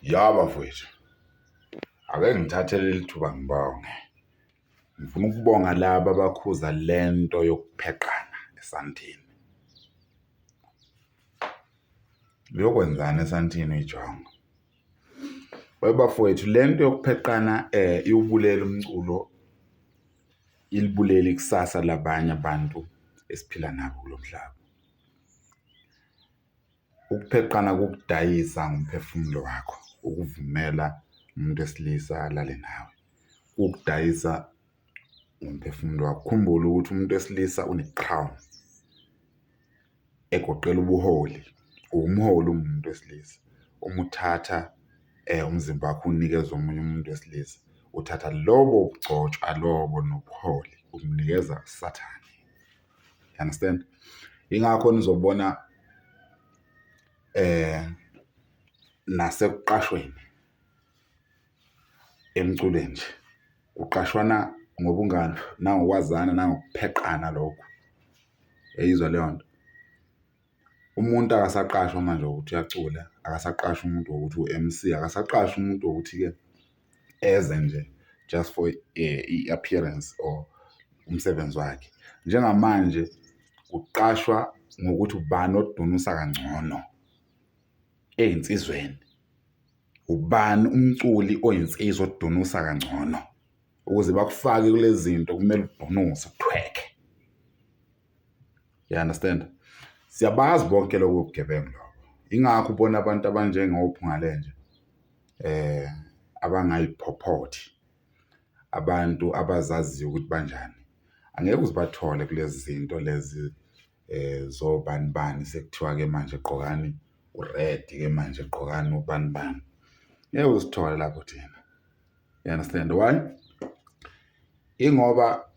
Ya bafowethu, ake ngithathe leli thuba ngibonge. Ngifuna ukubonga laba abakhuza le nto yokupheqana esantini. Uyokwenzani esantini uyijongo? Webafowethu le nto yokupheqana iwubulele umculo, ilibulele ikusasa labanye abantu esiphila nabo kulo mhlaba. Ukupheqana kukudayisa ngomphefumulo wakho, ukuvumela umuntu wesilisa alale nawe, kuwukudayisa ngomphefumulo wakho. Ukhumbule ukuthi umuntu wesilisa une-crown egoqela ubuholi, uwumholi uwumuntu wesilisa. Uma uthatha umzimba wakho uwunikeze omunye umuntu wesilisa, uthatha lobo kugcotshwa lobo nobuholi ukunikeza uSathane, you understand? Yingakho nizobona nasekuqashweni emculweni nje, kuqashwana ngobungani nangokwazana nangokupheqana lokhu, uyayizwa leyo nto? Umuntu akasaqashwa manje ngokuthi uyacula, akasaqashwa umuntu ngokuthi u-MC, akasaqashwa umuntu ngokuthi-ke eze nje just for i-appearance or umsebenzi wakhe. Njengamanje kuqashwa ngokuthi ubani odunusa kangcono ey'nsizweni, ubani umculi oyinsizwa odunusa kangcono. Ukuze bakufake kule zinto kumele udunuse u-twerk-e, you understand? Siyabazi bonke lobo bugebengu lobo, yingakho ubona abantu abanjengoPhungalenja abangayiphophothi, abantu abazaziyo ukuthi banjani. Angeke uze ubathole kulezi zinto lezi zobani bani sekuthiwa-ke manje gqokani u-red-ke manje gqokani ubani bani. Ngeke uzithole lapho thina, you understand why? Ingoba.